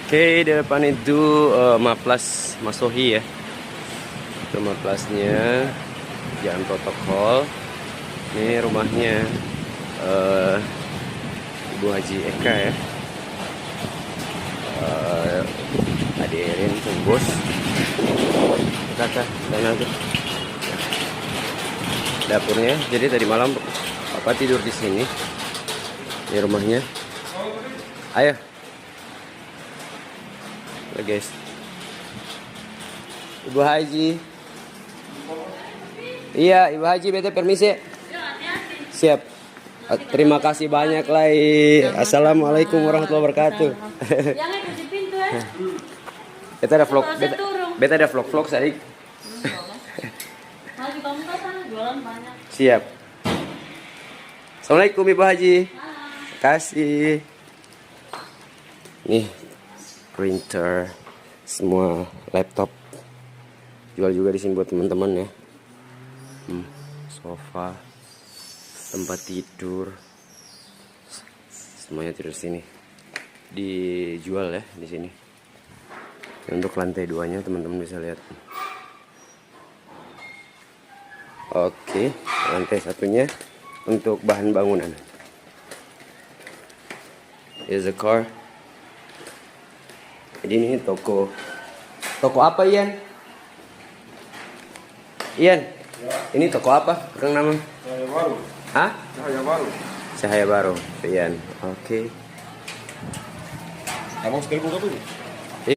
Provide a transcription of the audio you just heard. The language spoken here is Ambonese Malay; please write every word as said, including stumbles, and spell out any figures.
Oke, di depan itu, eh, Maplas Masohi ya. Itu Maplasnya, jalan protokol. Ini rumahnya, eh, Ibu Haji Eka ya. Eh, hadirin, Bung Bos. Kakak, sana tuh. Dapurnya, jadi tadi malam Papa tidur di sini. Ini rumahnya. Ayo. Oke, guys. Ibu Haji. Iya, Ibu Haji, beta permisi. Siap. Terima kasih banyak lai. Assalamualaikum warahmatullahi wabarakatuh. Jangan kunci pintu, eh. Beta ada vlog, beta, beta ada vlog-vlog sadik. Maju kamu ke sana, jualan banyak. Siap. Assalamualaikum, Ibu Haji. Kasih. Nih, printer, semua laptop. Jual juga di sini buat teman-teman ya. Hmm, sofa, tempat tidur. Semuanya tidur sini. Dijual ya di sini. Untuk lantai duanya teman-teman bisa lihat. Oke, lantai satunya untuk bahan bangunan. Here's the car. Jadi ini toko, toko apa, Ian? Ian, ini toko apa? Akang nama? Cahaya Baru. Hah? Cahaya Baru. Cahaya Baru, Ian. Oke. Abang sudah buka tuh?